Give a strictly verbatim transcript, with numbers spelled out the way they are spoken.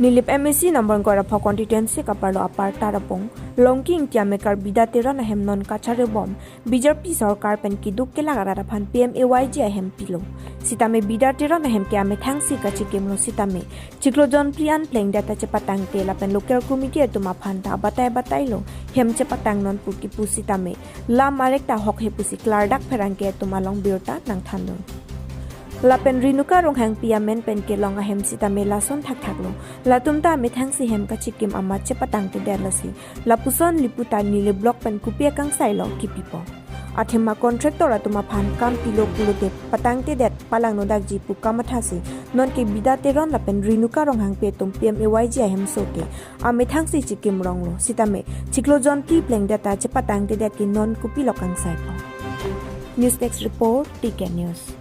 Nilip M A C number ingkoi ra pho constituency kaparlo Upper Tarapung, Longki Ingti amekar Bida Teron ahem non kachari bom B J P sorkar pen keduk kelak arat aphan P M A Y G ahem pilo. Sitame Bida Teron ahem ke amethang si kachekimlo sitame chiklo jonphli an plengdet ta chepatangte lapen local committee atum aphan ta batai batailo hem chepatang non pu kipu sitame lam arek ta hok he pusi klardak pherangke atum along birta nangthandun. Lapen Renuka Ronghangpi amen pen kelong ahem sitame lason thakthaklo. Latum ta amethang si hem kachekim amat chepatangtedet lasi lapuson lipu ta Nilip block pen kopi akangsailo kipipo. Athema contractor atum aphan kam pilo pulote patangtedet palangno dakji pu kamatha si nonke Bida Teron lapen Renuka Ronghangpi atum P M A Y G ahemso ke amethang si chekim ronglo sitame chiklo jonphli plengdet ta chepatangtedet ke non kopilo kangsaipo. News Desk Report, T K News.